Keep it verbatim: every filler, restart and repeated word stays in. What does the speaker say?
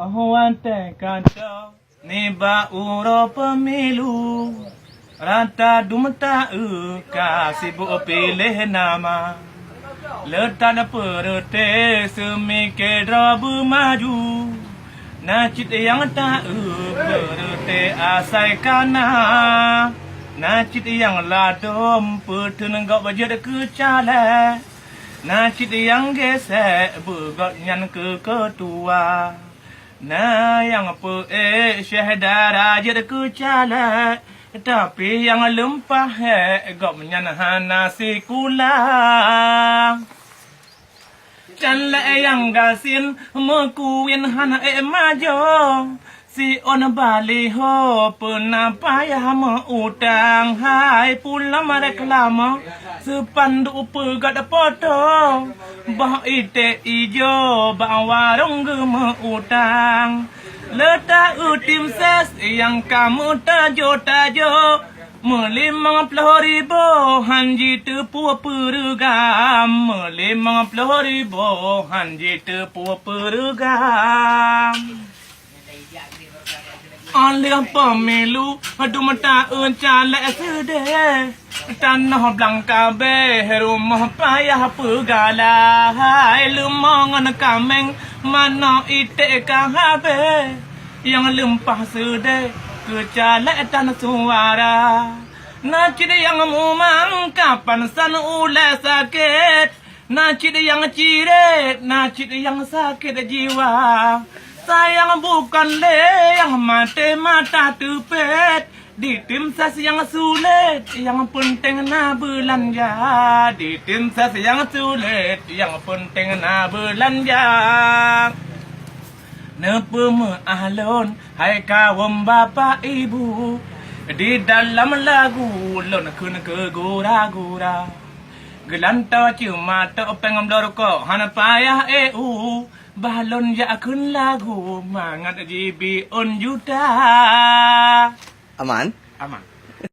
Watèe ka tô nibak uroe pemilu, rata dum taeu ka sibuk piléh nama. Le that peureuté seumike droe beumaju, na cit nyang taeu peureuté asai ka na. Na cit nyang ladôm peuteun gob jeuet keu caleg, na cit nyang gesek beu gobnyan keu keutua. Na nyang peuék syèh dara jeuet keu caleg, tapi nyang leumpah hék gobnyan hana sikula. Caleg nyang gasien meukuwin hana ék majo, siôn baliho peuna payah meu-utang. Hai pulam reklame, seupanduk peugöt poto, boh iték ijo bak warông geumeu-utang. Le taeu tim ses nyang ka meutajo-tajo, meulimong ploh ribu han jiteupeu peureugam, meulimong ploh ribu han jiteupeu peureugam. Óh lheueh pemilu, dum taeu caleg seudeh. Tanoh blang kabeh, rumoh payah peugala. Hai leumo ngon kaméng, manoe iték ka habéh. Nyang leumpah seudeh keu caleg dan suara. Na cit nyang mumang kapan san ulèe sakét. Na cit nyang cirét, na cit nyang sakét jiwa. Sayang bukon lé nyang maté mata teupét. Di tim ses nyang sulet, nyang peunteng na beulanja. Di tim ses nyang sulet, nyang peunteng na beulanja. Neupeumeu'ah lôn, hai kawöm bapak ibu, di dalam lagu lôn kheun keu gura-gura. Geulantoe ceumatok péng bloe rukok, hana payah ék u, bah lôn jak kheun lagu mangat jibi ôn juta. Aman? Aman.